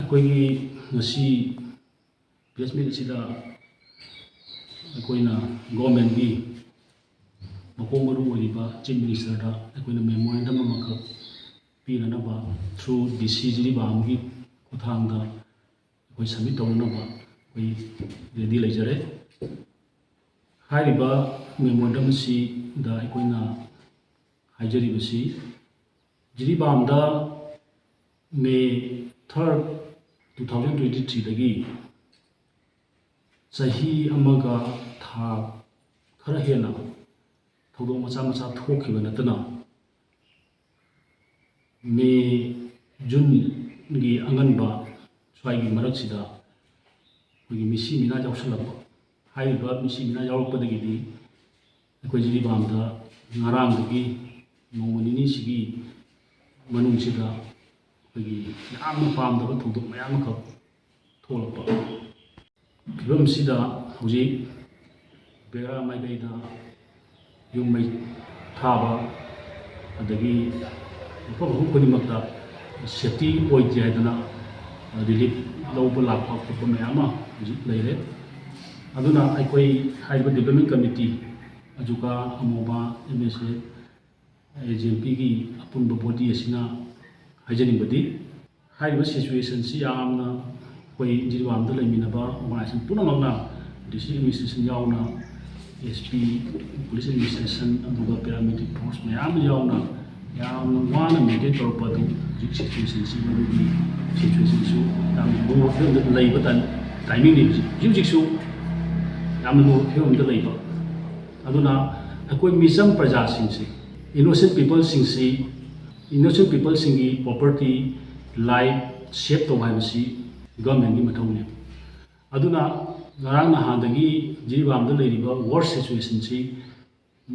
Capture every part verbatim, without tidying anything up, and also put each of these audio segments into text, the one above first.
ꯑꯩꯈꯣꯏꯒꯤ ꯉꯁꯤ press meet ꯑꯁꯤꯗ ꯑꯩꯈꯣꯏꯅ governmentꯀꯤ ꯃꯀꯣꯛ ꯃꯔꯨ ꯑꯣꯏꯔꯤꯕ Chief Ministerꯗ ꯑꯩꯈꯣꯏꯅ memorandum ꯑꯃꯈꯛ ꯄꯤꯅꯅꯕ through DC ꯖꯤꯔꯤꯕꯥꯝꯒꯤ ꯈꯨꯠꯊꯥꯡꯗ ꯑꯩꯈꯣꯏ submit ꯇꯧꯅꯅꯕ ꯑꯩꯈꯣꯏ ready ꯂꯩꯖꯔꯦ꯫ ꯍꯥꯏꯔꯤꯕ memorandum ꯑꯁꯤꯗ ꯑꯩꯈꯣꯏꯅ ꯍꯥꯏꯖꯔꯤꯕꯁꯤ, ꯖꯤꯔꯤꯕꯥꯝꯗ May third, two thousand twenty threeꯗꯒꯤ ꯆꯍꯤ ꯑꯃꯒ ꯊꯥ ꯈꯔ ꯍꯦꯟꯅ ꯊꯧꯗꯣꯛ ꯃꯆꯥ ꯃꯆꯥ ꯊꯣꯛꯈꯤꯕ ꯅꯠꯇꯅ, May, Juneꯒꯤ ꯑꯉꯟꯕ ꯁ꯭ꯋꯥꯏꯒꯤ ꯃꯔꯛꯁꯤꯗ ꯑꯩꯈꯣꯏꯒꯤ ꯃꯤꯁꯤ ꯃꯤꯅꯥ ꯌꯥꯎꯁꯜꯂꯛꯄ꯫ ꯍꯥꯏꯔꯤꯕ ꯃꯤꯁꯤ ꯃꯤꯅꯥ ꯌꯥꯎꯔꯛꯄꯗꯒꯤꯗꯤ ꯑꯩꯈꯣꯏ ꯖꯤꯔꯤꯕꯥꯝꯗ ꯉꯔꯥꯡꯗꯒꯤ ꯅꯣꯡꯃ ꯅꯤꯅꯤꯁꯤꯒꯤ ꯃꯅꯨꯡꯁꯤꯗ ꯑꯩꯈꯣꯏꯒꯤ ꯌꯥꯝꯅ ꯄꯥꯝꯗꯕ ꯊꯧꯗꯣꯛ ꯃꯌꯥꯝ ꯑꯃꯈꯛ ꯊꯣꯛꯂꯛꯄ꯫ ꯐꯤꯕꯝꯁꯤꯗ ꯍꯧꯖꯤꯛ ꯕꯦꯔꯥ ꯃꯥꯏꯀꯩꯗ ꯌꯨꯝ ꯃꯩ ꯊꯥꯕ, ꯑꯗꯒꯤ ꯃꯐꯝ ꯃꯐꯝ ꯈꯨꯗꯤꯡꯃꯛꯇ safety ꯑꯣꯏꯗꯦ ꯍꯥꯏꯗꯅ relief ꯂꯧꯕ ꯂꯥꯛꯄ ꯈꯣꯠꯄ ꯃꯌꯥꯝ ꯑꯃ ꯍꯧꯖꯤꯛ ꯂꯩꯔꯦ꯫ ꯑꯗꯨꯅ ꯑꯩꯈꯣꯏ ꯍꯥꯏꯔꯤꯕ development committee, ꯑꯖꯨꯀꯥ, ꯑꯃꯣꯕꯥ, MSA, AJMPꯒꯤ ꯑꯄꯨꯟꯕ body ꯑꯁꯤꯅ ꯍꯥꯏꯖꯅꯤꯡꯕꯗꯤ, ꯍꯥꯏꯔꯤꯕ situationꯁꯤ ꯌꯥꯝꯅ ꯑꯩꯈꯣꯏ ꯖꯤꯔꯤꯕꯥꯝꯗ ꯂꯩꯃꯤꯟꯅꯕ organization ꯄꯨꯝꯅꯃꯛꯅ, district administration ꯌꯥꯎꯅ, SP, police administration, ꯑꯗꯨꯒ paramilitary force ꯃꯌꯥꯝ ꯌꯥꯎꯅ ꯌꯥꯝꯅ ꯋꯥꯅ maintain ꯇꯧꯔꯛꯄ ꯑꯗꯨ ꯍꯧꯖꯤꯛ situationꯁꯤ, ꯃꯗꯨꯒꯤ situationꯁꯨ ꯌꯥꯝꯅ ꯂꯨꯕ ꯐꯤꯕꯝꯗ ꯂꯩꯕ time-, timingꯅꯤ ꯍꯧꯖꯤꯛ꯫ ꯍꯧꯖꯤꯛ ꯍꯧꯖꯤꯛꯁꯨ ꯌꯥꯝꯅ ꯂꯨꯕ ꯐꯤꯕꯝꯗ ꯂꯩꯕ꯫ ꯑꯗꯨꯅ ꯑꯩꯈꯣꯏ ꯃꯤꯆꯝ ꯄ꯭ꯔꯖꯥꯁꯤꯡꯁꯤ, innocent peopleꯁꯤꯡꯁꯤ, innocent peopleꯁꯤꯡꯒꯤ property, life save ꯇꯧꯕ ꯍꯥꯏꯕꯁꯤ governmentꯀꯤ ꯃꯊꯧꯅꯤ꯫ ꯑꯗꯨꯅ ꯉꯔꯥꯡ ꯅꯍꯥꯟꯗꯒꯤ ꯖꯤꯔꯤꯕꯥꯝꯗ ꯂꯩꯔꯤꯕ worst situationꯁꯤ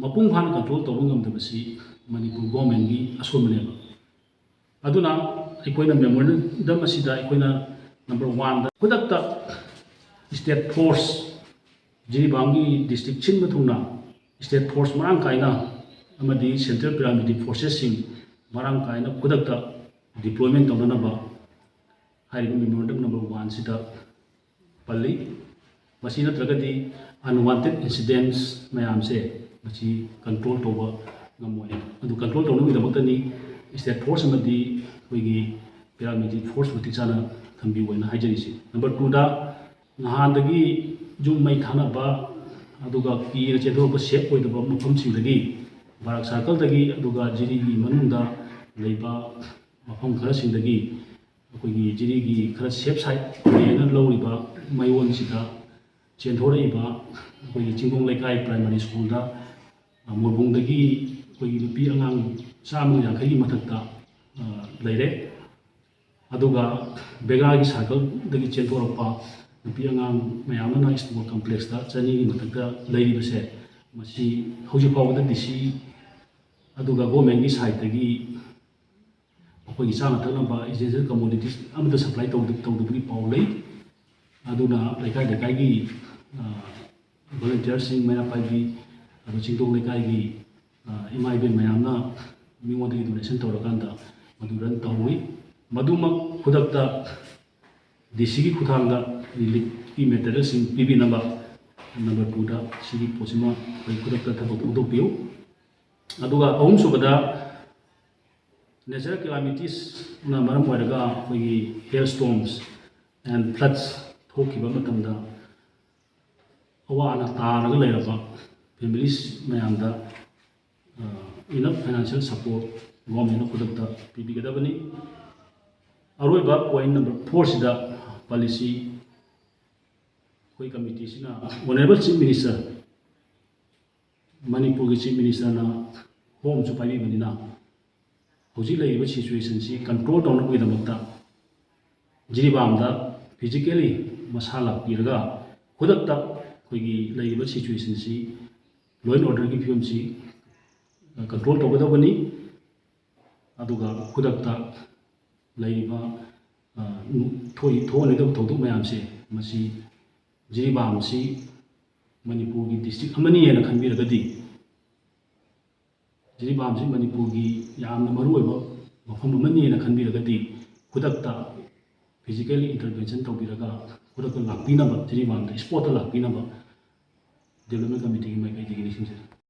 ꯃꯄꯨꯡ ꯐꯥꯅ control ꯇꯧꯕ ꯉꯝꯗꯕꯁꯤ ꯃꯅꯤꯄꯨꯔ governmentꯀꯤ ꯑꯁꯣꯟꯕꯅꯦꯕ꯫ ꯑꯗꯨꯅ ꯑꯩꯈꯣꯏꯅ memorandum ꯑꯁꯤꯗ ꯑꯩꯈꯣꯏꯅ number oneꯗ ꯈꯨꯗꯛꯇ state force, ꯖꯤꯔꯤꯕꯥꯝꯒꯤ district ꯁꯤꯟꯕ ꯊꯨꯡꯅ state force ꯃꯔꯥꯡ ꯀꯥꯏꯅ ꯑꯃꯗꯤ central paramilitary forcesꯁꯤꯡ ꯃꯔꯥꯡ ꯀꯥꯏꯅ ꯈꯨꯗꯛꯇ deployment ꯇꯧꯅꯅꯕ ꯍꯥꯏꯔꯤꯕ memorandum number one ꯁꯤꯗ ꯄꯜꯂꯤ꯫ ꯃꯁꯤ ꯅꯠꯇ꯭ꯔꯒꯗꯤ unwanted incidents ꯃꯌꯥꯝꯁꯦ ꯃꯁꯤ control ꯇꯧꯕ ꯉꯝꯃꯣꯏ꯫ ꯑꯗꯨ control ꯇꯧꯅꯕꯒꯤꯗꯃꯛꯇꯅꯤ state force ꯑꯃꯗꯤ ꯑꯩꯈꯣꯏꯒꯤ paramilitary force ꯃꯇꯤꯛ ꯆꯥꯅ ꯊꯝꯕꯤꯌꯨ ꯍꯥꯏꯅ ꯍꯥꯏꯖꯔꯤꯁꯤ꯫ Number twoꯗ ꯅꯍꯥꯟꯗꯒꯤ ꯌꯨꯝ ꯃꯩ ꯊꯥꯅꯕ, ꯑꯗꯨꯒ ꯀꯤꯅ ꯆꯦꯟꯊꯣꯔꯛꯄ safe ꯑꯣꯏꯗꯕ ꯃꯐꯝꯁꯤꯡꯗꯒꯤ, ꯕꯥꯔꯥꯛ circleꯗꯒꯤ, ꯑꯗꯨꯒ ꯖꯤꯔꯤꯒꯤ ꯃꯅꯨꯡꯗ ꯂꯩꯕ ꯃꯐꯝ ꯈꯔꯁꯤꯡꯗꯒꯤ ꯑꯩꯈꯣꯏꯒꯤ ꯖꯤꯔꯤꯒꯤ ꯈꯔ safe side ꯍꯥꯏꯅ ꯂꯧꯔꯤꯕ ꯃꯌꯣꯟꯁꯤꯗ ꯆꯦꯟꯊꯣꯔꯛꯏꯕ ꯑꯩꯈꯣꯏꯒꯤ ꯆꯤꯡꯈꯣꯡ ꯂꯩꯀꯥꯏ primary schoolꯗ, ꯑ, ꯃꯣꯏꯕꯨꯡꯗꯒꯤ ꯑꯩꯈꯣꯏꯒꯤ ꯅꯨꯄꯤ ꯑꯉꯥꯡ ꯆꯥꯝꯃꯒ ꯌꯥꯡꯈꯩꯒꯤ ꯃꯊꯛꯇ, ꯑ, ꯂꯩꯔꯦ꯫ ꯑꯗꯨꯒ ꯕꯦꯒ꯭ꯔꯥꯒꯤ circleꯗꯒꯤ ꯆꯦꯟꯊꯣꯔꯛꯄ ꯅꯨꯄꯤ ꯑꯉꯥꯡ ꯃꯌꯥꯝ ꯑꯃꯅ sport complexꯇ ꯆꯅꯤꯒꯤ ꯃꯊꯛꯇ ꯂꯩꯔꯤꯕꯁꯦ, ꯃꯁꯤ ꯍꯧꯖꯤꯛ ꯐꯥꯎꯕꯗ ꯗꯤ ꯁꯤ ꯑꯗꯨꯒ governmentꯀꯤ sideꯇꯒꯤ ꯑꯩꯈꯣꯏꯒꯤ ꯆꯥꯅ ꯊꯛꯅꯕ essential commodities ꯑꯃꯠꯇ supply ꯇꯧꯗ-, ꯇꯧꯗꯕꯒꯤ ꯄꯥꯎ ꯂꯩ꯫ ꯑꯗꯨꯅ ꯂꯩꯀꯥꯏ ꯂꯩꯀꯥꯏꯒꯤ, ꯑ, volunteerꯁꯤꯡ, ꯃꯩꯔꯥ ꯄꯥꯏꯕꯤ, ꯑꯗꯨ ꯆꯤꯡꯗꯣꯡ ꯂꯩꯀꯥꯏꯒꯤ, ꯑ, ꯏꯃꯥ ꯏꯕꯦꯟ ꯃꯌꯥꯝꯅ ꯃꯤꯉꯣꯟꯗꯒꯤ donation ꯇꯧꯔꯀꯥꯟꯗ ꯃꯗꯨ run ꯇꯧꯏ꯫ ꯃꯗꯨꯃꯛ ꯈꯨꯗꯛꯇ ꯗꯤ ꯁꯤꯒꯤ ꯈꯨꯠꯊꯥꯡꯗ reliefꯀꯤ materialꯁꯤꯡ ꯄꯤꯕꯤꯅꯕ number twoꯗ ꯁꯤꯒꯤ ꯄꯣꯠꯁꯤꯃ ꯑꯩꯈꯣꯏ ꯈꯨꯗꯛꯇ ꯊꯕꯛ ꯄꯥꯡꯊꯣꯛꯄꯤꯌꯨ꯫ ꯑꯗꯨꯒ ꯑꯍꯨꯝꯁꯨꯕꯗ, natural calamitiesꯅ ꯃꯔꯝ ꯑꯣꯏꯔꯒ ꯑꯩꯈꯣꯏꯒꯤ hailstorms and floods ꯊꯣꯛꯈꯤꯕ ꯃꯇꯝꯗ ꯑꯋꯥ ꯑꯅꯥ ꯇꯥꯔꯒ ꯂꯩꯔꯕ families ꯃꯌꯥꯝꯗ, ꯑ, enough financial support governmentꯅ ꯈꯨꯗꯛꯇ ꯄꯤꯕꯤꯒꯗꯕꯅꯤ꯫ ꯑꯔꯣꯏꯕ point number fourꯁꯤꯗ ꯄꯜꯂꯤꯁꯤ, ꯑꯩꯈꯣꯏ committeeꯁꯤꯅ Honourable Chief Minister, ꯃꯅꯤꯄꯨꯔꯒꯤ Chief Ministerꯅ homeꯁꯨ ꯄꯥꯏꯕꯤꯕꯅꯤꯅ, ꯍꯧꯖꯤꯛ ꯂꯩꯔꯤꯕ situationꯁꯤ control ꯇꯧꯅꯕꯒꯤꯗꯃꯛꯇ ꯖꯤꯔꯤꯕꯥꯝꯗ physically ꯃꯁꯥ ꯂꯥꯛꯄꯤꯔꯒ ꯈꯨꯗꯛꯇ ꯑꯩꯈꯣꯏꯒꯤ ꯂꯩꯔꯤꯕ situationꯁꯤ, law and orderꯒꯤ ꯐꯤꯕꯝꯁꯤ, ꯑ, control ꯇꯧꯒꯗꯕꯅꯤ꯫ ꯑꯗꯨꯒ ꯈꯨꯗꯛꯇ ꯂꯩꯔꯤꯕ, ꯑ, ꯊꯣꯛꯏ-, ꯊꯣꯛꯍꯟꯒꯗꯕ ꯊꯧꯗꯣꯛ ꯃꯌꯥꯝꯁꯦ, ꯃꯁꯤ ꯖꯤꯔꯤꯕꯥꯝꯁꯤ ꯃꯅꯤꯄꯨꯔꯒꯤ district ꯑꯃꯅꯤ ꯍꯥꯏꯅ ꯈꯟꯕꯤꯔꯒꯗꯤ, ꯖꯤꯔꯤꯕꯥꯝꯁꯤ ꯃꯅꯤꯄꯨꯔꯒꯤ ꯌꯥꯝꯅ ꯃꯔꯨꯑꯣꯏꯕ ꯃꯐꯝ ꯑꯃꯅꯤ ꯍꯥꯏꯅ ꯈꯟꯕꯤꯔꯒꯗꯤ, ꯈꯨꯗꯛꯇ ꯐꯤꯖꯤꯀꯦꯜ ꯏꯟꯇꯔꯚꯦꯟꯁꯟ ꯇꯧꯕꯤꯔꯒ ꯈꯨꯗꯛꯇ ꯂꯥꯛꯄꯤꯅꯕ, ꯖꯤꯔꯤꯕꯥꯝꯗ ꯏꯁꯄꯣꯠꯇ ꯂꯥꯛꯄꯤꯅꯕ ꯗꯤꯕ꯭ꯂꯞꯃꯦꯟ ꯀꯃꯤꯇꯤꯒꯤ ꯃꯥꯏꯀꯩꯗꯒꯤꯅꯤ ꯁꯤꯡꯁꯦ꯫